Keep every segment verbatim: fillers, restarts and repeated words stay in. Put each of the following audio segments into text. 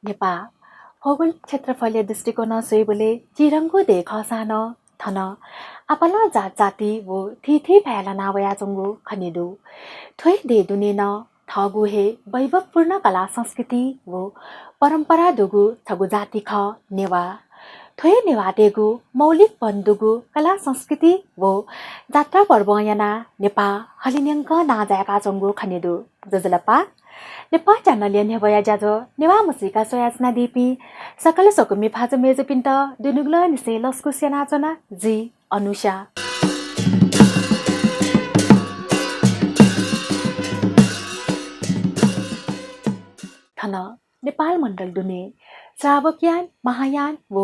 नेपाः भौगोलिक क्षेत्रफलया दृष्टिकोणं स्वयेबलय् चिधंगु देय् खःसां नं थन आपालं जात जाति व थीथी भाय् लाना वयाच्वंगु खने दु। थ्व हे देय् दुने नं थःगु हे वैभवपूर्ण कला संस्कृति व परम्परा दुगु छगू जाति खः नेवाः। थ्व हे नेवाःतय्गु मौलिकपन दुगु कला संस्कृति व जात्रा पर्वं यानाः नेपाः हलिंन्यंक नां जाय्काच्वंगु खने दु। ज्वजलपा। नेपाः च्यानलया न्ह्यब्वया ज्याझ्वः नेवाः म्हसीका स्वयाच्वनादीपिं सकल स्वकुमि भाजु मय्जुपिन्त दुनुगलंनिसें लसकुस यानाच्वना जि अनुषा। थन नेपाल मण्डल दुने श्रावकयान, महायान व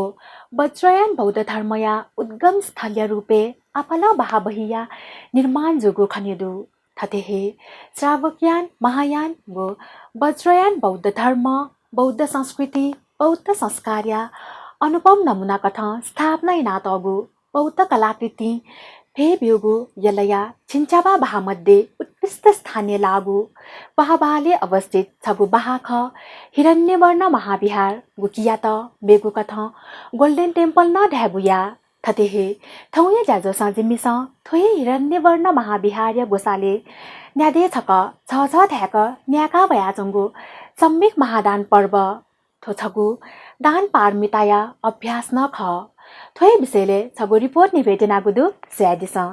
वज्रयान बौद्ध धर्मया उद्गम स्थलया रूपय् आपालं बहाः बहिया निर्माण जूगु खने दु। थथे हे श्रावकयान, महायान व वज्रयान बौद्ध धर्म, बौद्ध संस्कृति, बौद्ध संस्कारया अनुपम नमुना कथं स्थापना यानातःगु बौद्ध कलाकृतिं भय् ब्यूगु यलया झिंच्याबा बहाः मध्ये उत्कृष्ट स्थानय् लाःगु क्वाःबहालय् अवस्थित छगू बहाः खः हिरण्यवर्ण महाविहार, गुकियात मेगु कथं Golden Temple नं धायेगु या। थथे हे थौंया ज्याझ्वलय् जिमिसं थ्व हे हिरण्यवर्ण महाविहारया ग्वसालय् न्यादँय् छकः झःझः धाय्क न्यायेका वयाच्वंगु सम्यक महादान पर्व, थ्व छगू दान पारमिताया अभ्यास नं खः। थ्व हे विषयलय् छगू report निवेदन यानागु दु, स्वयादिसँ।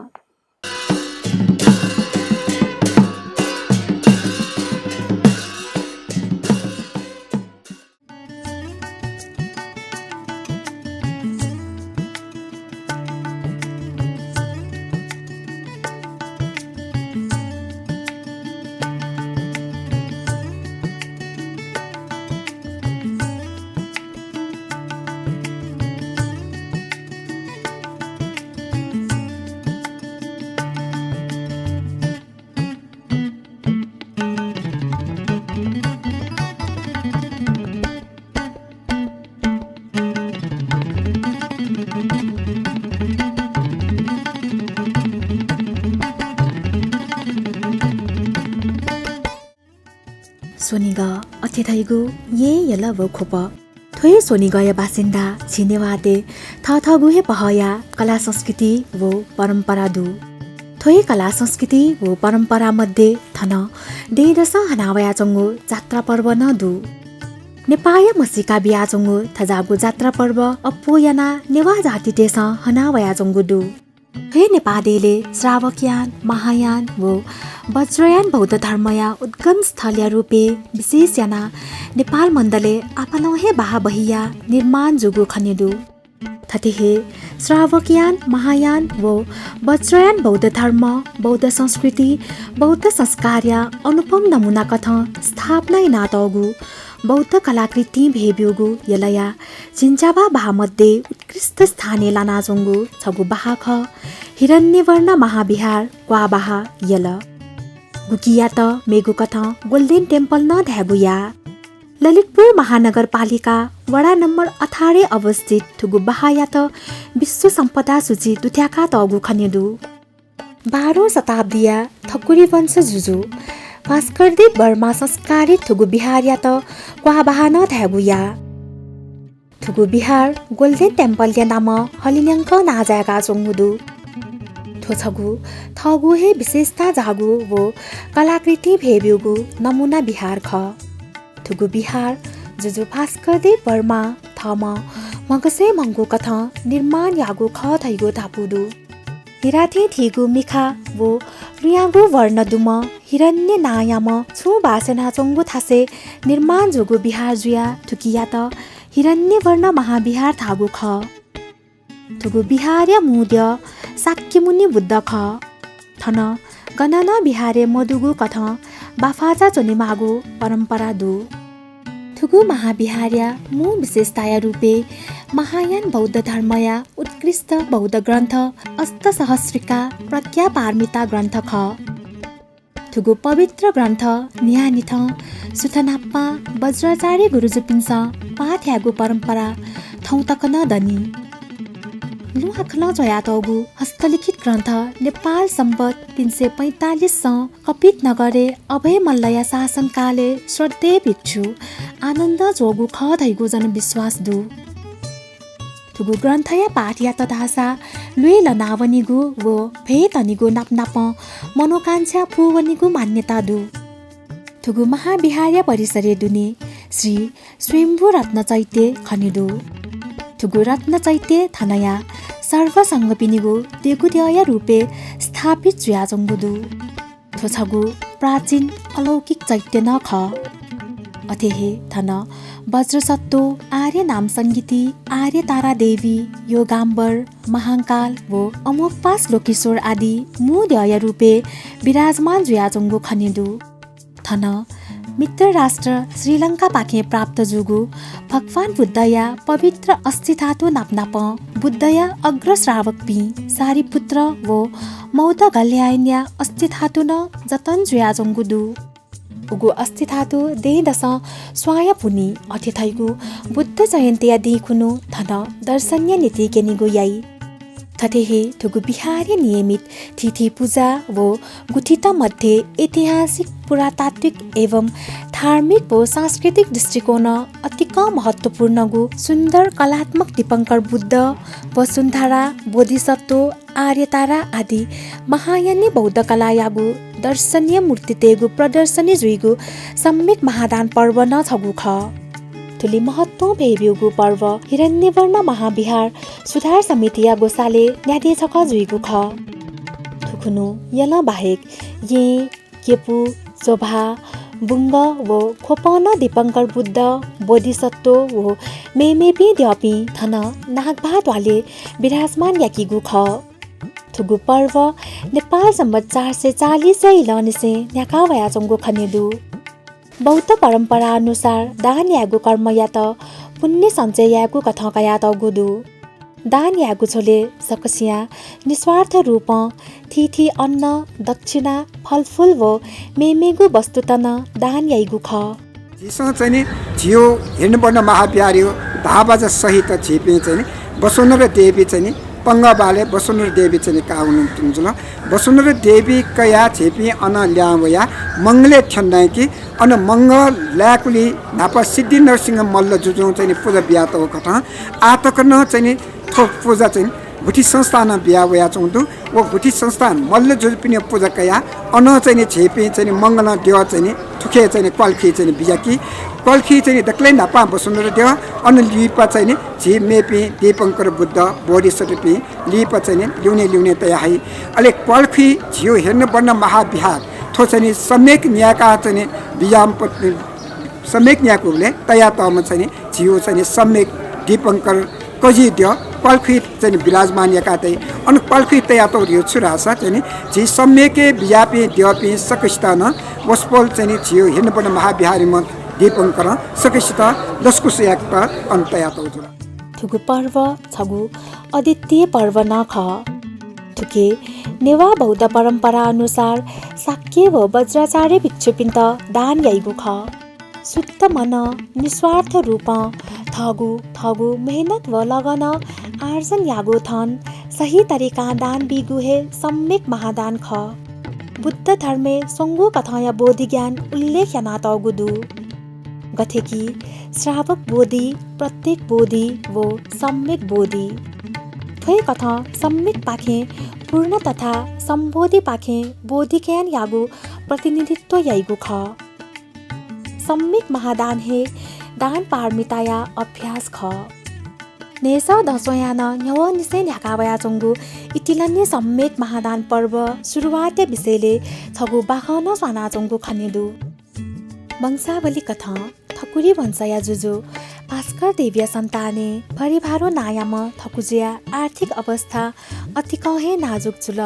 स्वनिगः अथे धइगु येँ यल व ख्वप। थ्व हे स्वनिगःया बासिन्दा झी नेवाःतय् थःथःगु हे पहःया कला संस्कृति व परम्परा दु। थ्व हे कला संस्कृति व परम्परा मध्ये थन दँय्‌दसं हना वयाच्वंगु जात्रा पर्व नं दु। नेपाःया म्हसीका बियाच्वंगु थज्याःगु जात्रा पर्व अप्वः यानाः नेवाः जातितय्‌सं हना वयाच्वंगु दु। थ्व हे नेपाः देय्‌लय् श्रावकयान, महायान व वज्रयान बौद्ध धर्मया उद्गम स्थलया रूपय् विशेष यानाः नेपाल मण्डलय् आपालं हे बहाः बहिया निर्माण जूगु खने दु। थथे हे श्रावकयान, महायान व वज्रयान बौद्ध धर्म, बौद्ध संस्कृति, बौद्ध संस्कारया अनुपम नमुना कथं स्थापना यानातःगु बौद्ध कलाकृतिं भय् ब्यूगु यलया झिंच्याबा बहाः मध्ये उत्कृष्ट स्थानय् लानाच्वंगु छगू बहाः खः हिरण्यवर्ण महाविहार क्वाःबहाः यल। गुकियात मेगु कथं Golden Temple नं धायेगु या। ललितपुर महानगरपालिका वडा नम्बर अठारय् अवस्थित थुगु बहाःयात विश्व सम्पदा सूची दुथ्याकातःगु खने दु। बाह्रौं शताब्दीया ठकुरी वंश जुजु भास्करदेव वर्मा संस्कारित थुगु विहारयात क्वाःबहाः नं धायेगु या। थुगु विहार Golden Templeया नामं हलिंन्यंक नां जाय्काच्वंगु दु। थ्व छगू थःगु हे विशेषता जाःगु व कलाकृतिं भय् ब्यूगु नमुना विहार खः। थुगु विहार जुजु भास्करदेव वर्मां थःम्हं म्हगसय् म्हंगू कथं निर्माण याःगु खः धइगु धापू दु। हिरा थें थीगु मिखा व लुँयागु वर्ण दुम्ह हिरण्य नांयाम्ह छुं बास यानाच्वंगु थासय् निर्माण जूगु विहार जुयाः थुकियात हिरण्यवर्ण महाविहार धाःगु खः। थुगु विहारया मू द्यः शाक्यमुनि बुद्ध खः। थन गनं नं विहारय् मदुगु कथं बाफाचा च्वनेमाःगु परम्परा दु। थुगु महाविहारया मू विशेषताया रूपय् महायान बौद्ध धर्मया उत्कृष्ट बौद्ध ग्रन्थ अष्टसहस्रिका प्रज्ञापारमिता ग्रन्थ खः। थुगु पवित्र ग्रन्थ न्हियान्हिथं सुथनाप्पा वज्राचार्य गुरुजुपिन्सं पाठ यायेगु परम्परा थौं तक नं दनि। लुँहाकलं च्वयातःगु हस्तलिखित ग्रन्थ नेपाल सम्बत तीन सय पैंतालिसं कपित नगरय् अभय मल्लया शासनकालय् श्रद्धेय भिक्षु आनन्द ज्वःगु खः धइगु जनविश्वास दु। थुगु ग्रन्थया पाठ यात धाःसा ल्वय् लनावनीगु व भय् तनीगु नापनापं मनोकांक्षा पूवनीगु मान्यता दु। थुगु महाविहारया परिसरय् दुने श्री स्वयम्भू रत्न चैत्य खने दु। थुगु रत्न चैत्य थनया सर्वसंघपिनिगु देगुद्यःया रूपय् स्थापित जुयाच्वंगु दु। थ्व छगू प्राचीन अलौकिक चैत्य नं खः। अथे हे थन वज्रसत्त्व, आर्य नाम संगीति, आर्य तारा देवी, योगाम्बर, महांकाल व अमोघपाश लोकेश्वर आदि मू द्यःया रूपय् विराजमान जुयाच्वंगु खने दु। थन मित्र राष्ट्र श्रीलंकापाखें प्राप्त जूगु भगवान बुद्धया पवित्र अस्थिधातु नापनापं बुद्धया अग्रश्रावकपिं सारिपुत्र व मौद्गल्यायनया अस्थिधातु नं जतन जुयाच्वंगु दु। उगु अस्थिधातु दँय्‌दसं स्वांया पुन्हि अथे धइगु बुद्ध जयन्तीया दिं खुन्हु थन दर्शनया निंतिं क्यनेगु याइ। थथे हे थुगु विहारय् नियमित थीथी पुजा व गुथित मध्ये ऐतिहासिक, पुरातात्विक एवं धार्मिक व सांस्कृतिक दृष्टिकोणं अतिकं महत्त्वपूर्णगु सुन्दर कलात्मक दीपंकर बुद्ध, वसुन्धरा, बोधिसत्व, आर्यतारा आदि महायानी बौद्ध कलायागु दर्शनीय मूर्तितय्‌गु प्रदर्शनी जुइगु सम्यक महादान पर्व नं छगू खः। थुलि महत्त्वं भय्‌ब्यूगु पर्व हिरण्यवर्ण महाविहार सुधार समितिया ग्वसालय् न्याद्वः छकः जुइगु खः। थुखुन्हु यलं बाहेक येँ, केपु, जोभा, बुंग व ख्वपं नं दीपंकर बुद्ध, बोधिसत्व व मेमेपिं द्यःपिं थन नागबहाः त्वालय् विराजमान याकीगु खः। थुगु पर्व नेपाल सम्बत चार सय चालिसया इलंनिसें न्ह्याका वयाच्वंगु खने दु। बौद्ध परम्परा अनुसार दान यायेगु कर्मयात पुण्य सञ्चय यायेगु कथं कयातःगु दु। दान यायेगु झ्वलय् सकसियां निस्वार्थ रूपं थीथी अन्न, दक्षिणा, फलफुल व मेमेगु वस्तुत नं दान याइगु खः। झीसं चाहिँ नि झीयो हिरण्यवर्ण महाविहारयो धाःबाजा सहित झीपिं चाहिँ नि वसुन्धरा देवी चाहिँ नि पंगःबालय् वसुन्धरा देवी चाहिँ नि काः वनातुं जुल। वसुन्धरा देवी कयाः झीपिं अन ल्याहां वयाः मंगलय् थ्यनादिल कि अन मंगल लाय्‌कुलिइ न्हापा सिद्धिनरसिंह मल्ल जुजुं चाहिँ नि पुजा बियातःगु कथं आः तक नं चाहिँ नि थ्व पुजा चाहिँ नि गुथि संस्थानं बिया वयाच्वंगु दु। व गुथि संस्थान मल्ल जुजुपिनिगु पुजा कयाः अनं चाहिँ नि झीपिं चाहिँ नि मंगलं द्यः चाहिँ नि थुखे चाहिँ नि क्वालखुइ चाहिँ नि बिया कि। क्वालखुइ चाहिँ नि दकलय् न्हापां वसुन्धरा द्यः, अन लिपा चाहिँ नि झी मेपिं दीपंकर बुद्ध, बोधिसत्वपिं लिपा चाहिँ नि ल्यूने ल्यूने तया हइ। अले क्वालखुइ झीयो हिरण्यवर्ण महाविहार थ्व चाहिँ नि सम्यक न्यायेकाः चाहिँ नि बियाम प-, सम्यक न्यायेकूबलय् तयातःम्ह चाहिँ नि झीयो चाहिँ नि सम्यक दीपंकर कजि द्यः क्वालखुइ चाहिँ नि विराजमान याकातइ। अन क्वालखुइ तयातःगु धइगु छु धाःसा चाहिँ नि झी सम्यकय् बियापिं द्यःपिं सकसितं नं वसपोल चाहिँ नि झीयो हिरण्यवर्ण महाविहारम्ह दीपंकरं सकसितं लसकुस यायेकत अन तयातःगु जुल। थुगु पर्व छगू अद्वितीय पर्व नं खः। थुके नेवाः बौद्ध परम्परा अनुसार शाक्य व वज्राचार्य भिक्षुपिन्त दान याइगु खः। शुद्ध मनं निस्वार्थ रूपं थःगु थःगु मेहनत व लगनं आर्जन याःगु धन सही तरिकां दान बीगु हे सम्यक महादान खः। बुद्ध धर्मय् स्वंगू कथंया बोधिज्ञान उल्लेख यानातःगु दु। गथे कि श्रावक बोधि, प्रत्येक बोधि व सम्यक बोधि। थ्व हे कथं सम्यकपाखें पूर्ण तथा सम्बोधिपाखें बोधिज्ञानयागु प्रतिनिधित्व याइगु खः। सम्यक महादान हे दान पारमिताया अभ्यास खः। न्हय्‌सः दँ स्वयां नं न्ह्यवंनिसें न्ह्याका वयाच्वंगु इतिलन्य सम्यक महादान पर्व सुरुवातया विषयलय् छगू बाखं नं स्वानाच्वंगु खने दु। वंशावली कथं ठकुरी वंशया जुजु भास्कर देवीया सन्तानय् भरिभारु नांयाम्ह ठकुजुया आर्थिक अवस्था अतिकं हे नाजुक जुल।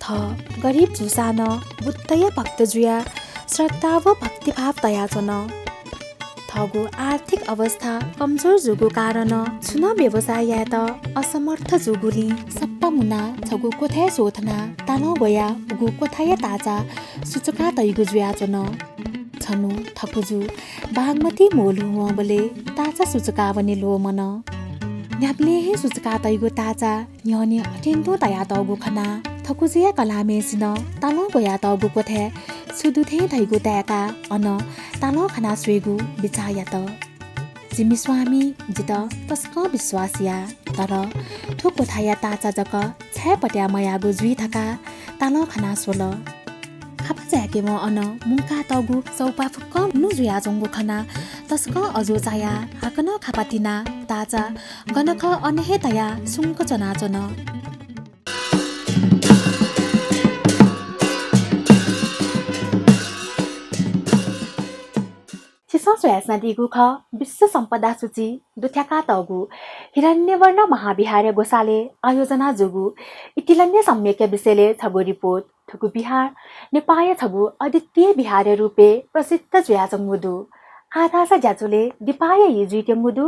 थः गरिब जूसां नं बुद्धया भक्त जुयाः श्रद्धा व भक्तिभाव तयाच्वन। थःगु आर्थिक अवस्था कमजोर जूगु कारणं छुं नं व्यवसाय यायेत असमर्थ जूगुलिं सप्पा मुनाः छगू क्वथाय् स्वथनाः तालं ग्वयाः उगु क्वथाया ताःचा सुचुका तइगु जुयाच्वन। छन्हु ठकुजु बागमती म्होलुं वंबलय् ताःचा सुचुका वने ल्वःमन। न्ह्याबलें हे सुचुका तइगु ताःचा न्ह्यःने अथें तुं तयातःगु खनाः ठकुजुया कलाःम्हय्‌सिनं तालं ग्वयातःगु क्वथाय् छु दु थें धइगु ताय्‌काः अन तालं खना स्वयेगु बिचाः यात। जिमि स्वामीं जितः तसकं विश्वास याः, तर थ्व क्वथाया ताःचा जक छाय् पत्याः मयाःगु जुइ धकाः तालं खना स्वल। खापा चाय्‌केवं अन मुंकातःगु सौपा फुक्कं लुँ जुयाच्वंगु खनाः तसकं अजू चायाः हाकनं खापा तिनाः ताःचा गन खः अन हे तयाः सुंक च्वनाच्वन। छिसं स्वयाच्वनादीगु खः, विश्व सम्पदा सूची दुथ्याकातःगु हिरण्यवर्ण महाविहारया ग्वसालय् आयोजना जूगु इतिलन्य सम्यकया विषयलय् छगू रिपोर्ट। थुगु विहार नेपाःया छगू अद्वितीय विहारया रूपय् प्रसिद्ध जुयाच्वंगु दु। आः धाःसा ज्याझ्वलय् दिपाया ई जुइत्यंगु दु।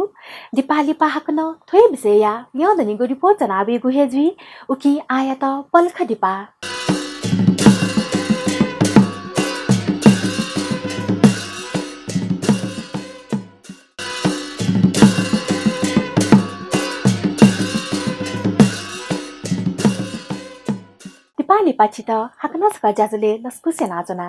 दिपा लिपा हाकनं थ्व हे विषयया ल्यं दनिगु रिपोर्ट च्वनावइगु हे जुइ। उकिं आःयात पलख दिपा। दिपा लिपा छितः हाकनं छकः ज्याझ्वलय् लसकुस यानाच्वना।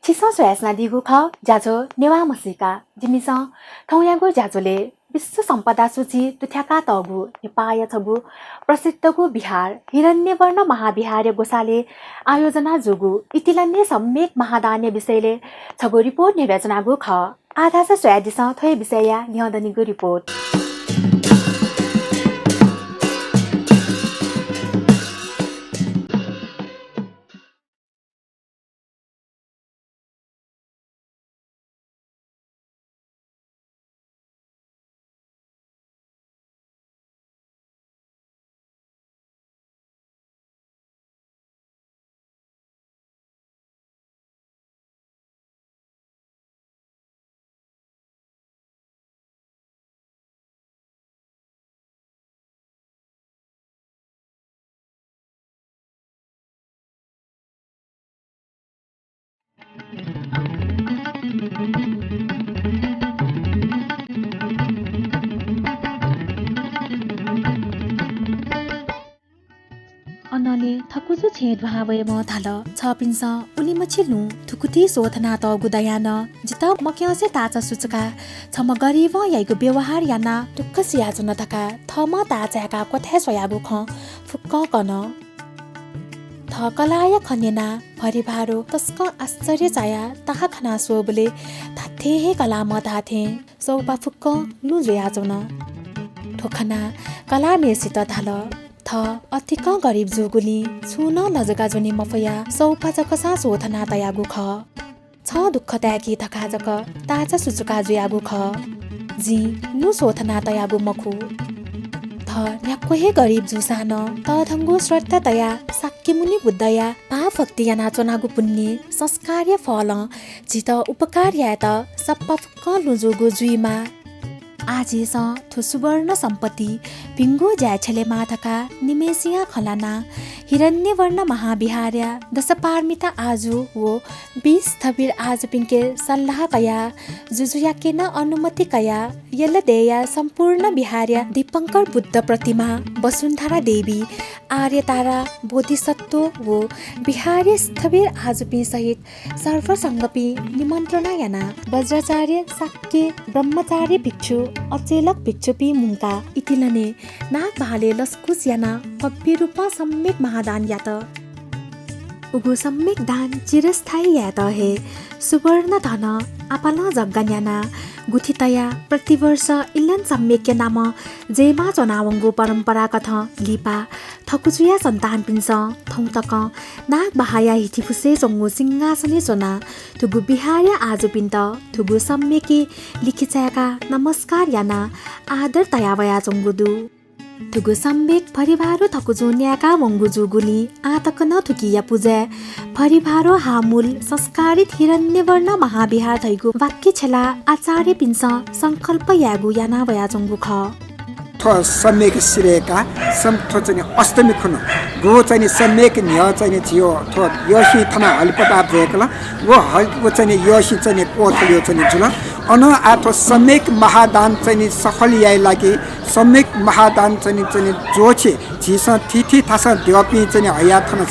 छिसं स्वयाच्वनादीगु खः ज्याझ्वः नेवाः म्हसीका। जिमिसं थौंयागु ज्याझ्वलय् विश्व सम्पदा सूची दुथ्याकातःगु नेपाःया छगू प्रसिद्धगु विहार हिरण्यवर्ण महाविहारया ग्वसालय् आयोजना जूगु इतिलन्य सम्यक महादानया विषयलय् छगू रिपोर्ट न्ह्यब्वयाच्वनागु खः। आः धाःसा स्वयादिसँ थ्व हे विषयया ल्यं दनिगु रिपोर्ट। अनंलि थकुजु छेँय् दुहां वयेवं धाल, छःपिन्सं उलिमछि लुँ थुकुति स्वथनातःगु दयाः नं जितः मक्यंसे ताःचा सुचुकाः छम्ह गरिबं याइगु व्यवहार यानाः दुःख सियाच्वन धकाः थःम्हं ताःचा याकाः क्वथाय् स्वयागु खँ फुक्कं कन। थः कलाःया खँ न्यनाः भरिभारु तसकं आश्चर्य चायाः ताः खना स्वःबलय् धात्थें हे कलाःम्ह धाःथें सौपा फुक्कं लुँ जुयाच्वन। थ्व खनाः कलाःम्हय्‌सित धाल, थः अतिकं गरिब जूगुलिं छुं नं लजगाः ज्वने मफयाः सौपा जकसां स्वथना तयागु खः। छं दुःख ताय्‌की धकाः जक ताःचा सुचुका जुयागु खः। जिं लुँ स्वथना तयागु मखु। थः न्ह्याक्व हे गरिब जूसां नं तःधंगु श्रद्धा तयाः शाक्यमुनि बुद्धया भावभक्ति यानाच्वनागु पुण्य संस्कारया फलं झीत उपकार यायेत सप्पा फुक्कं लुँ जूगु जुइमाः। आः झीसं थ्व सुवर्ण सम्पत्ति भिंगु ज्याय् छ्यलेमाः धकाः निम्हय्‌सियां खँ ल्हानाः हिरण्यवर्ण महाविहारया दशपारमिता आजु व बीस स्थविर आजुपिंके सल्लाह कयाः जुजुयाके नं अनुमति कयाः यल देय्‌या सम्पूर्ण विहारया दीपंकर बुद्ध प्रतिमा, वसुन्धरा देवी, आर्यतारा बोधिसत्व व विहारया स्थविर आजुपिं सहित सर्वसंघपिं निमन्त्रणा यानाः वज्राचार्य, शाक्य, ब्रह्मचारी भिक्षु, अचेलक भिक्षुपिं मुंकाः इतिलने नागबहालय् लसकुस यानाः भव्य रूपं सम्यक महादान यात। उगु सम्यक दान चिरस्थायी यायेत हे सुवर्ण धनं आपालं जग्गा न्यानाः गुथि तयाः प्रतिवर्ष इलन सम्यकया नामं जयेमाः च्वनावंगु परम्पराकथं लिपा थकुजुया सन्तानपिन्सं थौं तकं नागबहाःया हिथिफुसय् च्वंगु सिंहासनय् च्वनाः थुगु विहारया आजुपिन्त थुगु सम्यकय् लिखि चाय्‌काः नमस्कार यानाः आदर तयावया च्वंगु दु। थुगु सम्यक भरिभारु थकुजुं न्यायेका वंगु जूगुलिं आः तक नं थुकिया पुजाय् भरिभारु हाःमूल संस्कारित हिरण्यवर्ण महाविहार धइगु वाक्य छ्यलाः आचार्यपिन्सं संकल्प यायेगु याना वयाच्वंगु खः। थ्व सम्यक सिधयेकाः सम-, थ्व चाहिँ नि अष्टमी खुन्हु गु चाहिँ नि सम्यक न्ह्यः चाहिँ नि झियो थ्व यःसिं थन हलिपता ब्वय्‌कल। व हल-, व चाहिँ नि यःसिं चाहिँ नि क्वथल्यो चाहिँ नि जुल। अनं आः थ्व सम्यक महादान चाहिँ नि सफल याये लागि सम्यक महादान चाहिँ नि, चाहिँ नि ज्वःछि झीसं थीथी थासं द्यःपिं चाहिँ नि हयाः थन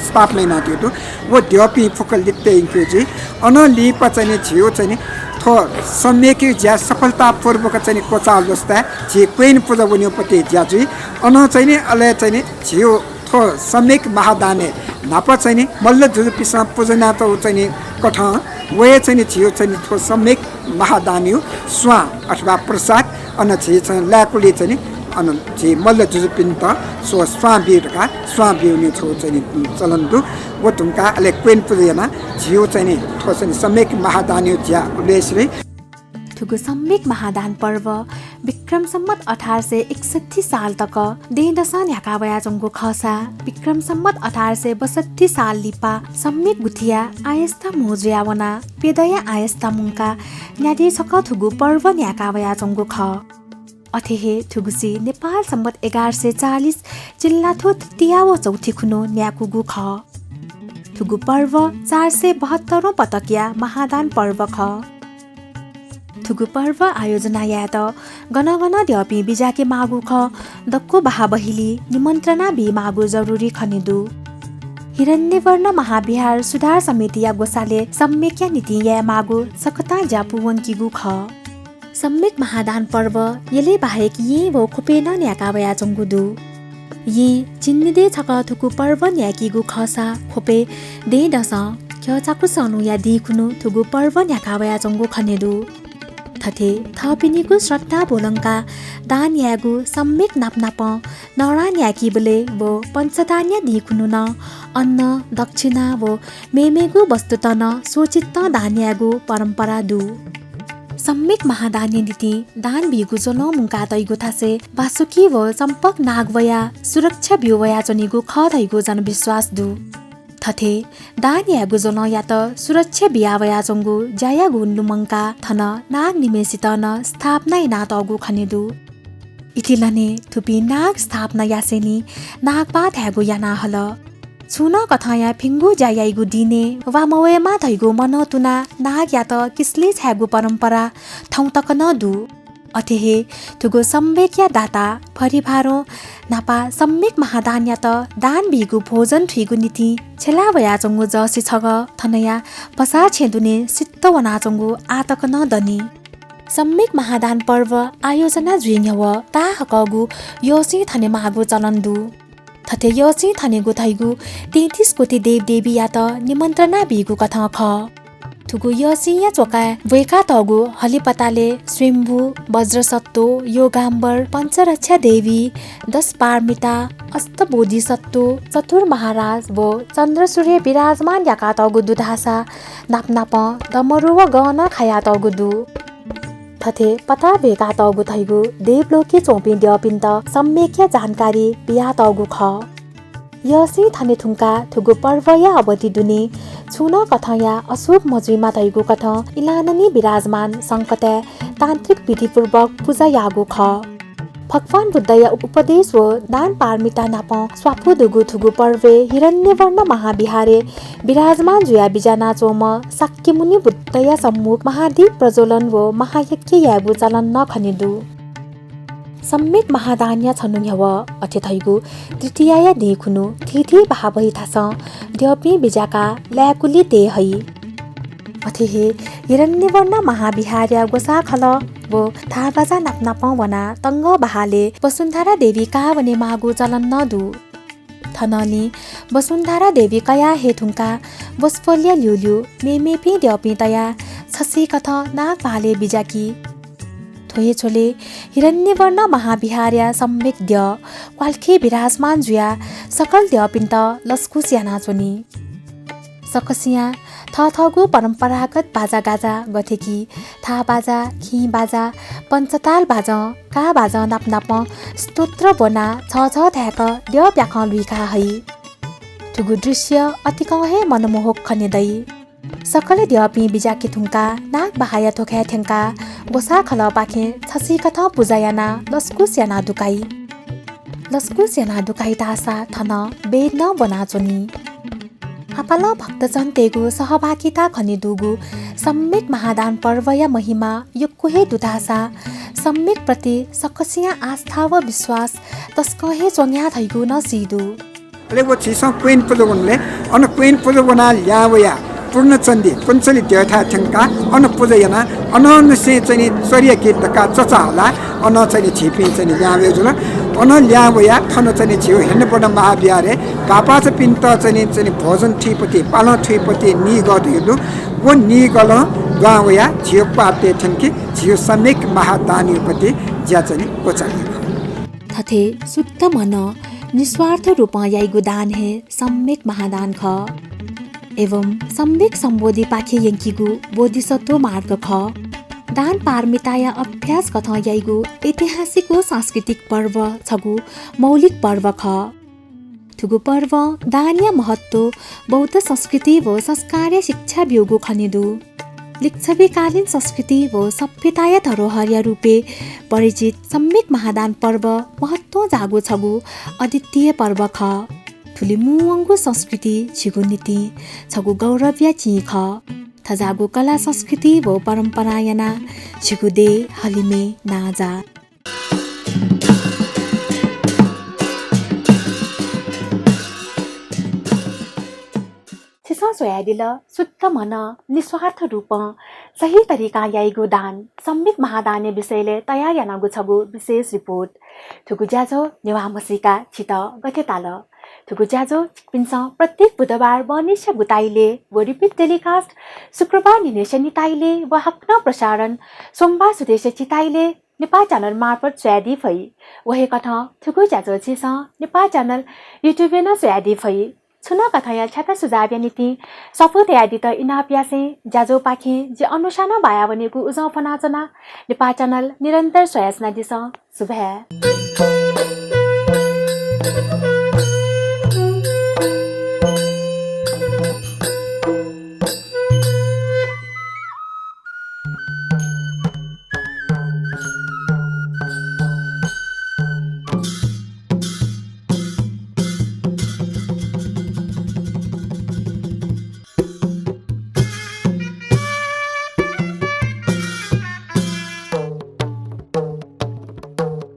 स्थापना यानातयागु दु। व द्यःपिं फुक्क लित्त यंके जुइ। अनं लिपा चाहिँ नि झियो चाहिँ नि थ्व सम्यकया ज्या सफलतापूर्वक चाहिँ नि क्वचाः लुस्ताय् झी क्वय्न पुजा वनेगु पति ज्या जुइ। अनं चाहिँ नि अले चाहिँ नि झीगु थ्व सम्यक महादानय् न्हापा चाहिँ नि मल्ल जुजुपिसं पुजा यानातःगु चाहिँ नि कथं व हे चाहिँ नि झीगु चाहिँ नि थ्व सम्यक महादानया स्वां अथवा प्रसाद अन झी चाहिँ लाय्‌कुलिइ चाहिँ नि अन झी मल्ल जुजुपिन्त स्व स्वां ब्यु धकाः स्वां ब्यूगु छगू चाहिँ नि चलन दु। व धुंकाः अले क्वय्न पुजा यानाः झीगु चाहिँ नि थ्व चाहिँ नि सम्यक महादानया ज्या उल्लेख याइ। थुगु सम्यक महादान पर्व विक्रम सम्वत अठार सय एकसट्ठी साल तक दँय्‌दसं न्ह्याका वयाच्वंगु खःसा विक्रम सम्वत अठार सय बैसट्ठी साल लिपा सम्यक गुथिया आयस्ता म्हो जुया वनाः प्यदँया आयस्ता मुंकाः न्यादँय् छकः थुगु पर्व न्ह्याका वयाच्वंगु खः। अथे हे थुगुसी नेपाल सम्वत एघार सय चालिस चिल्लाथ्व तृतीया व चौथी खुन्हु न्याकूगु खः। थुगु पर्व चार सय बहत्तरौं पटकया महादान पर्व खः। थुगु पर्व आयोजना यायेत गन गन द्यःपिं बिज्याके माःगु खः, दक्व बहाबहिली निमन्त्रणा बी माःगु जरुरी खने दु। हिरण्यवर्ण महाविहार सुधार समितिया ग्वसालय् सम्यकया निंतिं याये माःगु सकतां ज्या पूवंकीगु खः। सम्यक महादान पर्व यलय् बाहेक येँ व ख्वपय् नं न्ह्याका वयाच्वंगु दु। येँ झिंनिदँय् छकः थुगु पर्व न्ह्याकीगु खःसा ख्वपय् दँय्‌दसं ख्यःचाकुसं नुया दिं खुन्हु थुगु पर्व न्ह्याका वयाच्वंगु खने दु। थथे थःपिनिगु श्रद्धा ब्वलंकाः दान यायेगु सम्यक नापनापं नःरां न्ह्याकीबलय् व पञ्चदानया दिं खुन्हु नं अन्न, दक्षिणा व मेमेगु वस्तुत नं स्वचित्तं दान यायेगु परम्परा दु। सम्यक महादानया निंतिं दान बीगु ज्वलं मुंकातइगु थासय् वासुकी व चम्पक नाग वयाः सुरक्षा ब्यू वयाच्वनीगु खः धइगु जनविश्वास दु। थथे दान यायेगु ज्वलंयात सुरक्षा बिया वयाच्वंगु ज्यायागु लुमंकाः थन नाग निम्हय्‌सित नं स्थापना यानातःगु खने दु। इतिलने थुपिं नाग स्थापना यासेंलि नागपाः धायेगु याना हल। छुं नं कथंया भिंगु ज्या याइगु दिनय् वा मवयेमा धइगु मनंतुनाः नागयात किसलय् छायेगु परम्परा थौं तक नं दु। अथे हे थुगु सम्यकया दाता फरिभारं न्हापा सम्यक महादानयात दान बीगु भोजन थुइगु निंतिं छ्यला वयाच्वंगु जःसि छगः थनया भसाः छेँ दुने सित्त वनाच्वंगु आः तक नं दनि। सम्यक महादान पर्व आयोजना जुइ न्ह्यवः ताःहाकःगु यःसिं थनेमाःगु चलन दु। थथे यःसिं थनेगु धइगु तैंतिस कोटि देवदेवीयात निमन्त्रणा बीगु कथं खः। थुगु यःसिंया च्वकाय् ब्वय्कातःगु हलिपतालय् स्वयम्भू, वज्रसत्त्व, योगाम्बर, पञ्चरक्षा देवी, दश पारमिता, अष्टबोधिसत्त्व, चतुर्महाराज व चन्द्रसूर्य विराजमान याकातःगु दु धाःसा नापनापं डमरु व गहना खायातःगु दु। थथे पता ब्वय्कातःगु धइगु देवलोके च्वंपिं द्यःपिन्त सम्यकया जानकारी बियातःगु खः। यःसिं थने धुंकाः थुगु पर्वया अवधि दुने छुं नं कथंया अशुभ मजुइमा धइगु कथं इलाननी विराजमान संकतय् तान्त्रिक विधिपूर्वक पुजा याःगु खः। भगवान बुद्धया उपदेश व दान पारमिता नापं स्वापू दुगु थुगु पर्वय् हिरण्यवर्ण महाविहारय् विराजमान जुयाः बिज्यानाच्वंम्ह शाक्यमुनि बुद्धया सम्मुख महादीप प्रज्वलन व महायज्ञ यायेगु चलन नं खने दु। सम्यक महादानया छन्हु न्ह्यवः अथे धइगु तृतीयाया दिं खुन्हु थीथी बहाबही थासं द्यःपिं बिज्याकाः लाय्‌कुलि तये हइ। अथे हे हिरण्यवर्ण महाविहारया ग्वसाःखलः व थाःबाजा नापनापं वनाः तंगः बहालय् वसुन्धरा देवी काः वनेमाःगु चलन नं दु। थनंलि वसुन्धरा देवी कयाः हे धुंकाः वसपोलया ल्यूल्यू मेमेपिं द्यःपिं तयाः छसिकथं नागबहालय् बिज्याकी। थ्व हे झ्वलय् हिरण्यवर्ण महाविहारया सम्यक द्यः क्वाल्खय् विराजमान जुयाः सकल द्यःपिन्त लसकुस यानाच्वनी। सकसियां थःथःगु परम्परागत बाजागाजा गथे कि थाःबाजा, खिंबाजा, पञ्चताल बाजं, काःबाजं नापनापं स्तोत्र ब्वनाः झःझः धाय्क द्यः प्याखं लुइका हइ। थुगु दृश्य अतिकं हे मनमोहक खने दइ। सकल द्यःपिं बिज्याके धुंकाः नागबहाःया ध्वखाय् थ्यंकाः ग्वसाःखलःपाखें छसिकथं पुजा यानाः लसकुस यानाः दुकाइ। लसकुस यानाः दुकाइ धाःसा थन बेद नं ब्वनाच्वनी। आपालं भक्तजनतय्गु सहभागिता खने दुगु सम्यक महादान पर्वया महिमा यक्व हे दु धाःसा सम्यक प्रति सकसियां आस्था व विश्वास तसकं हे च्वंगु धइगु नं सी दु। अले व झीसं क्वय्न पुजा वनेबलय् अन क्वय्न पुजा वनाः लिहां वयाः पूर्णचण्डी पुन्चली द्यःथाय् थ्यंकाः अन पुजा यानाः अनंनिसें चाहिँ नि चर्या गीत दकाः चचा हलाः अनं चाहिँ नि झीपिं चाहिँ नि लिहां वये जुल। अनं लिहां वयाः थन चाहिँ नि झीगु हेन्नबन महाविहारय् बापाचापिन्त चाहिँ नि, चाहिँ नि भोजन थुइपति, पालं थुइपति निगः धइगु दु। व निगलं दुहां वयाः झीगु क्वातय् थ्यंकी, झीगु सम्यक महादानया पति ज्या चाहिँ नि क्वचाली खः। थथे शुद्ध मनं निस्वार्थ रूपं याइगु दान हे सम्यक महादान खः। एवं सम्यक सम्बोधिपाखे यंकीगु बोधिसत्व मार्ग खः। दान पारमिताया अभ्यास कथं याइगु ऐतिहासिक व सांस्कृतिक पर्व छगू मौलिक पर्व खः। थुगु पर्वं दानया महत्व, बौद्ध संस्कृति व संस्कारया शिक्षा ब्यूगु खने दु। लिच्छविकालीन संस्कृति व सभ्यताया धरोहरया रूपय् परिचित सम्यक महादान पर्व महत्वं जाःगु छगू अद्वितीय पर्व खः। थुलि मुंवंगु संस्कृति झीगु निंतिं छगू गौरवया चिं खः। थज्याःगु कला संस्कृति व परम्परां यानाः झीगु देय् हलिमय् नांजाः। छिसं स्वयादिल शुद्ध मनं निस्वार्थ रूपं सही तरिकां याइगु दान, सम्यक महादानया विषयलय् तयार यानागु छगू विशेष रिपोर्ट। थुगु ज्याझ्वः नेवाः म्हसीका छितः गथे ताल? थुगु ज्याझ्वः छिकपिन्सं प्रत्येक बुधबार बहनिसिया गुताइलय् व repeat telecast शुक्रबार न्हिनय् स्यनिताइलय् व हाकनं प्रसारण सोमबार सुथय् स्यचिताइलय् नेपाः च्यानल मार्फत स्वयादी फइ। व हे कथं थुगु ज्याझ्वः छिसं नेपाः च्यानल YouTube-य् नं स्वयादी फइ। छुं नं कथंया छ्याता सुझावया निंतिं स्वापू तयादीत इनाप यासें ज्याझ्वःपाखें जि अनुषा नं बायावनेगु उजं फ्वनाच्वना। नेपाः च्यानल निरन्तर स्वयाच्वनादिसँ। सुभाय्।